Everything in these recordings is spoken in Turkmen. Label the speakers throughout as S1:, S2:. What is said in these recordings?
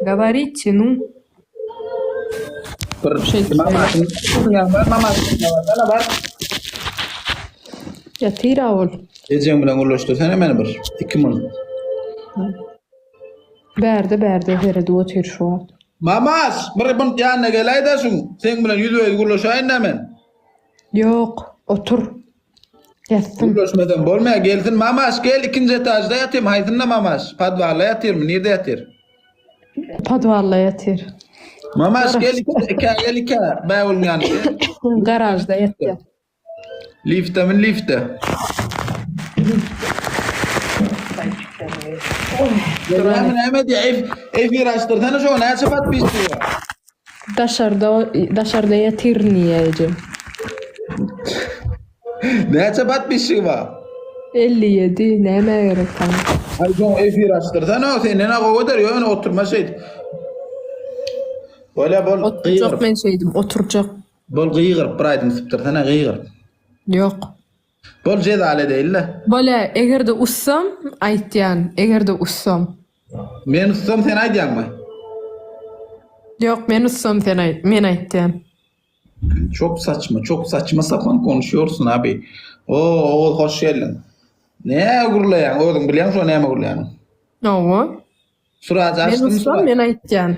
S1: Govorite, nu.
S2: Bir mamasyň bar, mamasyň bar, bar.
S1: Ýatyr-a ol.
S2: Ejeň bilen gürleşdirsene meni bir. 2 minut.
S1: Bärde bärde seredip otyr şu wagt.
S2: Mamaş, bir minut ýanyna geläý-dä şuň. Seň bilen ýüzbe-ýüz gürleşäýin-dä men.
S1: Ýok, otur. Ýatsyn.
S2: Gürleşmesem bolmaýar. Gelsin Mamaş, gel ikinji etažda ýatyryn. Haýsynda Mamaş? Podwalda ýatyrmy? Nirde ýatyr?
S1: Podwalda ýatyr.
S2: Mamaş gel ikä gel ikä. Bägülüň ýanyna gel.
S1: Garažda ýatýar.
S2: Lifte min lifte. Näme näme diýýär? Efir açdyrsana şoňa näçe podpisçigi bar?
S1: Daşarda daşarda ýatyryn diýýär ejem.
S2: Näçe podpisçigi bar?
S1: 57 nämä gerek saňa?
S2: Aý şoňa efir açdyrsana senden-ä gowy eder ýöne oturma şeýdip. Bolýa bol
S1: Oturjak men şeýdip oturjak.
S2: Bol gygyryp bir aýdym sypdyrsana gygyryp.
S1: Ýok.
S2: Bol jezaly edeýin-le.
S1: Bolýa egerde ussam aýtýan egerde ussam.
S2: Men ussam sen aýdýaňmy?
S1: Ýok men ussam sen aýt men aýtýan.
S2: Çok saçma çok saçma sapan konuşuyorsun abi. Oo Oguz hoş geldiň. Näme gürleýäň özüň bilýäň şo näme gürleýäniň.
S1: Hawa.
S2: Suraç
S1: Men
S2: açdym
S1: ussam
S2: suraç.
S1: men aýtýan.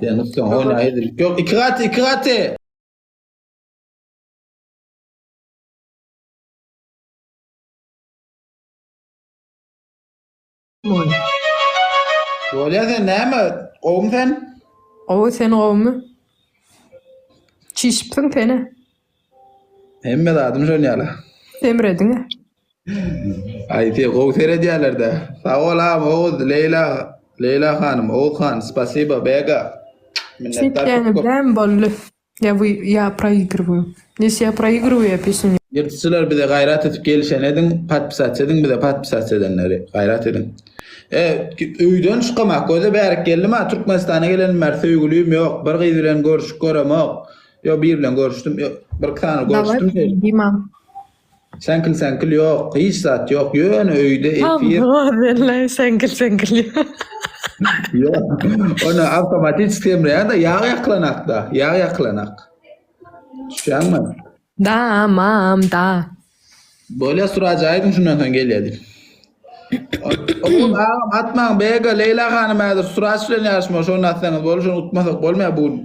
S2: Sen ussaň oýna hezillik ýok. Iki gaty iki gaty. Bolýa sen näme gowumy sen?
S1: Gowy sen gowumy? Çişipsiň senä.
S2: Hemme zadym şon ýaly.
S1: Semrediňä.
S2: Aý sen gowy seredýärlerdä. Sag bol agam Oguz, Leýla, Leýla hanym, Oguz han, spasiba, Bega. Minnetdar
S1: Çekýäňiz
S2: köp köp.
S1: dämi boldy. Ýa bu ýa proigriwaýu. Ýesi ýa proigriwaýu ýa pesnýu.
S2: Ýyrtyjylar bize gaýrat edip gelişen ediň podpisatsa ediň bize podpisatsa edenleri gaýrat ediň. E öýden çykamak göze bärik geldim a Türkmenistana gelenim bäri söýgülim ýok bir gyz bilen görüşip göremok ýok bir bilen görüşdim ýok bir iki sany görüşdim
S1: Daway Dima.
S2: Säňkil säňkil ýok hiç zat ýok ýöne öýde efir.
S1: Wallay säňkil säňkil ýok.
S2: Ýok ony awtomatiçki semreýär-de ýag ýakylanakda ýag ýakylanak. Düşýäňmi?
S1: Da mam da.
S2: Bolýa suraja aýdyň şundan soň gelýär diýip. Oguz agam atmaň BG Leýla hanym häzir suraç bilen ýaryşmaly şony atsaňyz bolar şony utmasak bolmaýar bu gün.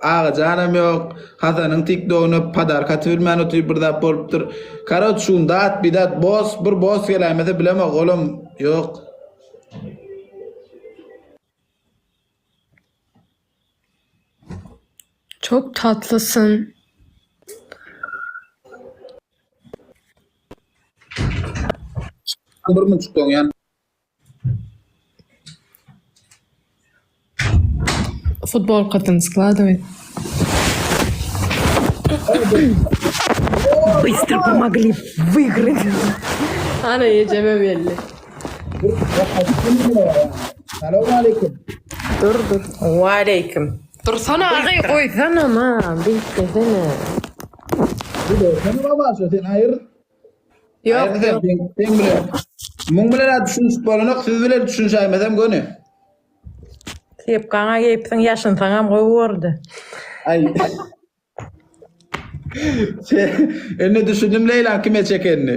S2: Agajanam ýok Hasanyň tiktogyna podarka atybilmän otyr bir zat bolupdyr. Karoç şu gün dat bidat bos bir bos geläýmese bilemok olam ýok.
S1: Çok tatlysyn.
S2: Bir munçuk doňýan.
S1: Futbolkasyny skladywaý.
S3: Быстро помогли выиграть.
S1: Ana ejeme belli.
S2: Salowmaleýkim.
S1: Dur dur.
S3: Waleýkim.
S1: Dursana agy goýsana ma beýtmesene.
S2: Sen baba şu sen aýyr.
S1: Ýok
S2: Aýyr sen
S1: ýok.
S2: sen sen bilen. Muň bilen düşünişip bolanok siz bilen düşünişäýmesem göni.
S3: Kepkaňa geýipsiň ýaşynsaňam gowy bordy.
S2: Aý. Indi düşündim Leýlaň kime çekenini.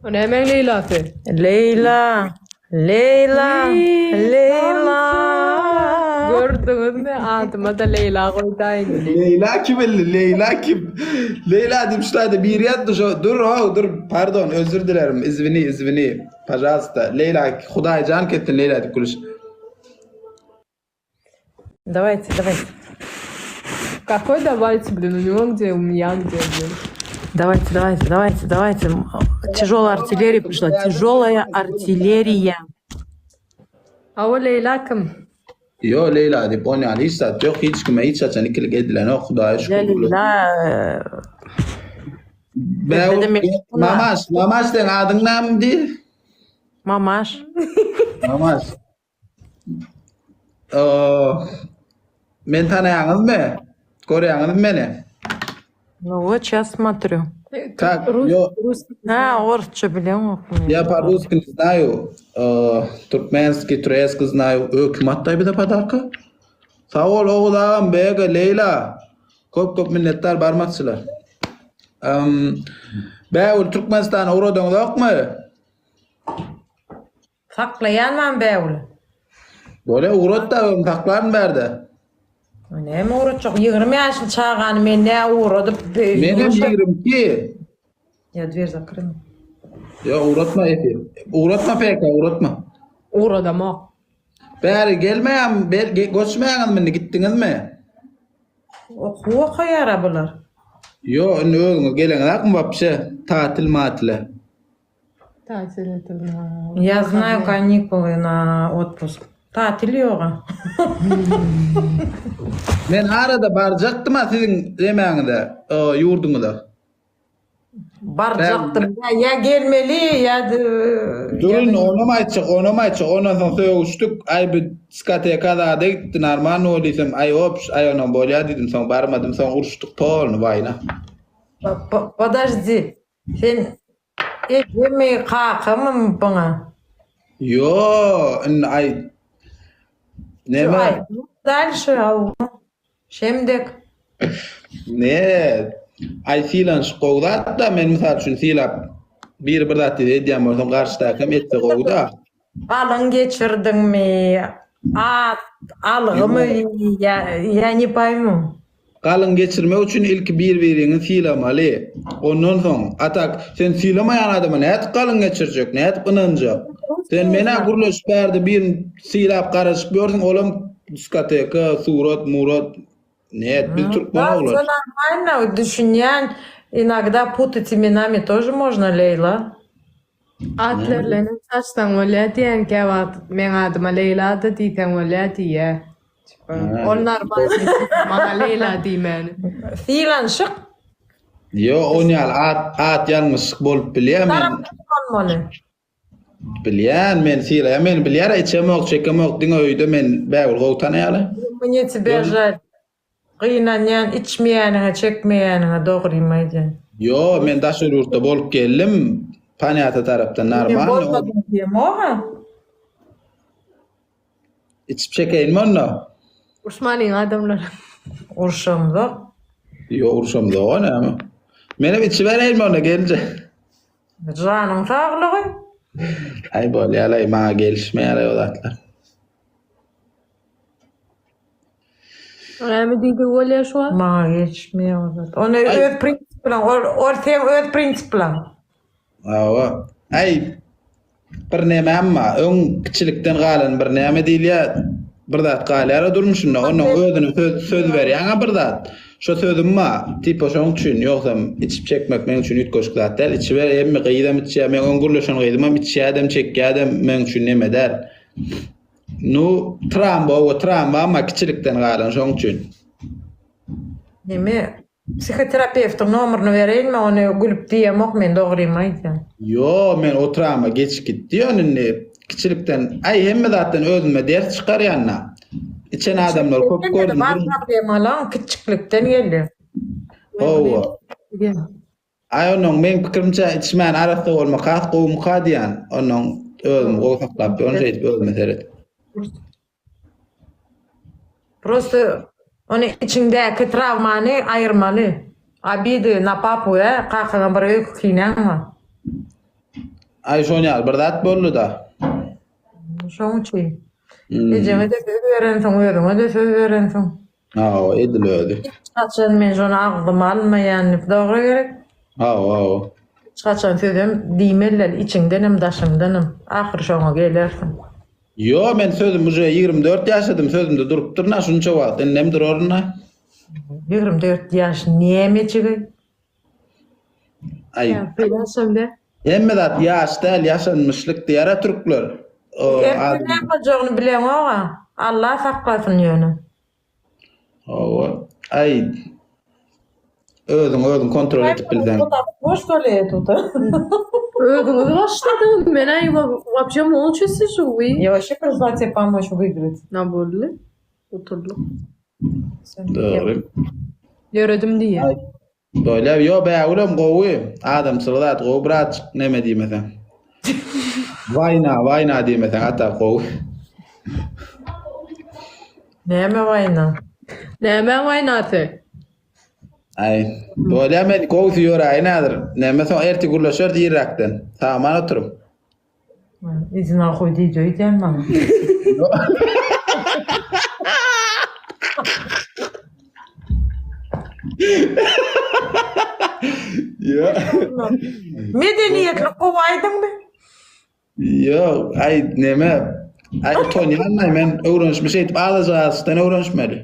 S1: O nämäň Leýlasy?
S3: Leýla, Leýla, Leýla.
S1: Gördüňizmi adyma-da Leýla goýdaý indi.
S2: Leýla kim indi? Leýla kim? Leýla diýip şu taýda biri ýazdy şo. Dur how dur pardon özür dilerim izwini izwini pažalsta Leýla Hudaý jan ketsin Leýla diýip gülüş.
S3: Давайте, давайте.
S1: Какой давайте, блин, у него где, у меня где, блин.
S3: Давайте, давайте, давайте, давайте. Тяжелая артиллерия пришла. Тяжелая артиллерия.
S1: Hawa Leýla kim?
S2: Ýo Leýla diýip onýan hiç zat ýok hiç kime hiç haçan ikilik edilenok Hudaýa şükür.
S3: Leýla.
S2: Bägül Mamaş Mamaş seň adyň näme diý?
S3: Mamaş.
S2: Mamaş. Men tanaýaňyzmy? Görýäňizmi meni?
S3: Ну вот, сейчас смотрю.
S2: Как? Yo,
S3: Ha, orsça bileňokmy?
S2: я по-русски не знаю. Э, Туркменский, турецкий знаю. Ö, kim atdy bize podarka? Sag bol Oguz agam, BG, Leýla. Köp köp minnetdar barmakçylar. Em, Bägül Türkmenistana ugradyňyzokmy?
S3: Saklaýanmam Bägül.
S2: Bolýa ugrat da öň saklaryn bärde.
S3: Näme ugratjak? 20 ýaşly çagany men nä ugradyp
S2: Menem 22.
S3: Ýa dwer zakrymy.
S2: Ýok ugratma efir. Ugratma PK ugratma.
S1: Ugradamok.
S2: Bäri gelmeýän, göçmeýäňizmi indi gitdiňizmi?
S3: Okuw okaýara bular.
S2: Ýok indi özüňiz geleňizakmy wapşe tatil matile.
S1: Tatil etip na.
S3: Я знаю каникулы на отпуск. Tatil ýoga.
S2: Men arada barjakdym-a siziň nemäňize, ýurduňyza.
S3: Barjakdym. Ýa gelmeli, ýa
S2: Durun, onam aýtjak, onam aýtjak. Ondan soň sögüşdik. Aý bu diskoteka zada gitdi, normalny bol diýsem, aý opş, aý onam bolýa diýdim, soň barmadym, soň uruşdyk polny waýna.
S3: Podожди. Sen ejemi, kakamy buňa?
S2: Ýo, indi aý neme?
S3: Дальше, Şemdek.
S2: Ne? Aý sylanyşyk gowy zat-da, men mysal üçin sylap biri bir zat diýse edýän bolsam garşydaky hem etse gowy-da.
S3: Galyň geçirdiňmi? At, algymy? Ýa, ýa ne paýmu.
S2: Galyň geçirmek üçin ilki bir-biriňi sylamaly. Ondan soň, a tak, sen sylamaýan adama nädip galyň geçirjek, nädip ynanjak? Sen men-ä gürleşip bärde birini sylap garaşyp ýörsüň, olam diskoteka, surat, murat. Net, biz türkmen
S3: Да,
S2: oglan.
S3: всё нормально, düşünýän. Inogda putать именами тоже можно, Leýla.
S1: At berleni saçsaň bolýa diýen käwagt meň adyma Leýla-da diýseň bolýa diýýä. Ol normal maňa Leýla diýmäni.
S3: Sylanyşyk.
S2: Ýok, on ýaly at at ýalňyşlyk bolup bilýär men.
S3: Tarapdan bolmaly.
S2: Bilýän men sylaýan meni bilýär içemok çekemok diňe öýde men Bägül gowy tanaýaly.
S3: Мне тебя жаль. Gynanýan içmeýäniňe çekmeýäniňe dogrymy aýdýan.
S2: Ýo men daşary ýurtda bolup geldim panýata tarapdan
S3: Men
S2: normalny
S3: bolmadym diýemok-a.
S2: Içip çekeýinmi onda?
S1: Urşmalyň adamlar.
S3: Urşamzok.
S2: Ýo urşamzok-a näme. Menem içibereýinmi onda gelinje.
S3: Janyň saglygy.
S2: Aý bolýalaý maňa gelişmeýäraý o zatlar.
S1: Näme diýdigi bolýar şu wagt?
S3: Maňa gelişmeýär o zat. Ony öz prinsipiň, ol ol seň öz prinsipiň.
S2: Hawa. Aý bir näme bar, öň kiçilikden galan bir näme diýilýär, bir zat galýar-a durmuşynda, onnoň özüne söz söz berýäň-a bir zat. Şo sözüm bar, tipa şoň üçin, ýogsam içip çekmek meň üçin üýtgeşik zat däl. Içiber, hemme gyzam içýär, meň öň gürleşen gyzymam içýädem, çekýädem, meň üçin neme däl. Nu, tramwa, owa tramwa amma kiçilikden galan şoň üçin.
S3: Neme, psihoterapewtiň nomerini bereýinmi, ony gülüp diýemok men dogrymy aýdýan.
S2: Ýo, men o tramwa geçip gitdi ýöne indi kiçilikden, aý hemme zatdan özüme ders çykarýan-da. Içen adamlary köp gördüm.
S3: Bar problemalaň kiçiklikden gelýär.
S2: Hawa. Aý onnoň meň pikirimçe içmän arassa bolmak has gowumyka diýän onnoň özümi gowy saklap ýörün şeýdip özüme seredip.
S3: Prosto ony içiňdäki trawmany aýyrmaly. Abidy na papu ä kakaňa bir öýke kinäň bar.
S2: Aý şon ýaly bir zat boldyda.
S3: Şoň üçin. Ejeňe-de söz berensiň özüňe-de söz berensiň.
S2: Hawa, edil özi.
S3: Hiç haçan men şony agzyma almaýan diýip, dogry gerek?
S2: Hawa, hawa.
S3: Hiç haçan sözem diýmeliler, içiňdenem, daşyňdanam. Ahyry şoňa gelersiň.
S2: Ýo, men sözüm uje 24 ýaşadym, sözümde durupdyryn-a şunça wagt, indem duraryn-a.
S3: 24 ýaş nämejigi?
S2: Aý.
S1: Ýaşam däl.
S2: Hemme zat ýaş däl, ýaşanmyşlyk diýer-ä türkler.
S3: Ertir näme boljagyny bileňog-a. Allah saklasyn ýöne.
S2: Hawa. Aý. Özüňi özüň kontrol edip bilseň.
S1: Özüňiz başladyňyz, men-ä wapşe molça sižu.
S3: Я вообще пришла тебе помочь выиграть.
S1: Na boldy. Oturduk.
S2: Dogry.
S1: Ýöredim diýýär.
S2: Bolýa, ýo Bägülem gowy. Adamçylygy zat gowy birazjyk neme diýmeseň. Waýna, waýna diýmeseň ata gowy.
S3: Näme waýna?
S1: Näme waýnasy?
S2: Aý, bolýa men gowusy ýöräýin häzir. Neme soň ertir gürleşeris irräkden. Sag-aman oturyň.
S3: Иди нахуй diýdi öýdýän maňa.
S2: Ýok.
S3: Medeniýetli gowy aýdyňmy?
S2: Ýok, aý neme? Aý utanýan men öwrenişmiş eýdip azajyk azajykdan öwrenişmeli.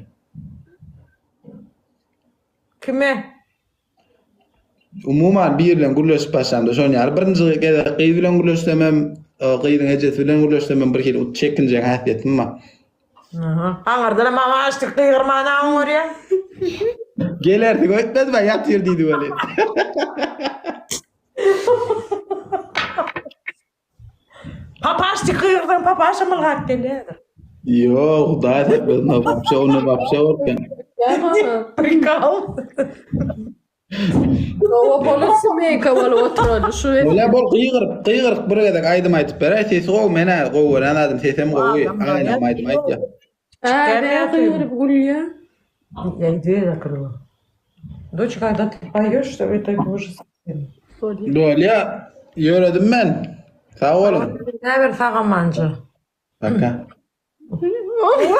S3: Kime?
S2: Umuman biri bilen gürleşip başlamda şon ýaly birinji gezek gyz bilen gürleşsemem, e, gyzyň ejesi bilen gürleşsemem bir hili çekinjeň häsiýetim bar.
S3: Aha. Aňyrdan mama açdyk gygyrmany oňarýa.
S2: Gelersiň öýtmezmi ýatyr diýdi weli.
S3: Papaş dik gygyrsaň papaşa mylgap gelýärdir.
S2: Ýok, Hudaý saklasyn, o wapşe onda wapşe bolupdyr.
S3: Prikol.
S1: Owa bolup semeýka bolup oturady şu.
S2: Bolýa bol gygyryp, gygyryp bir gezek aýdym aýdyp beräý, sesi gowy, men-ä gowy görýän zadym, sesem gowy, aýnam aýdym aýdýar.
S1: Hä, gygyryp gülýär.
S3: Я и дверь закрыла. Дочь, когда ты поешь, что это ужас.
S2: Bolýa, ýöredim men. Sag boluň.
S3: Näber sag amanca.
S2: Paka.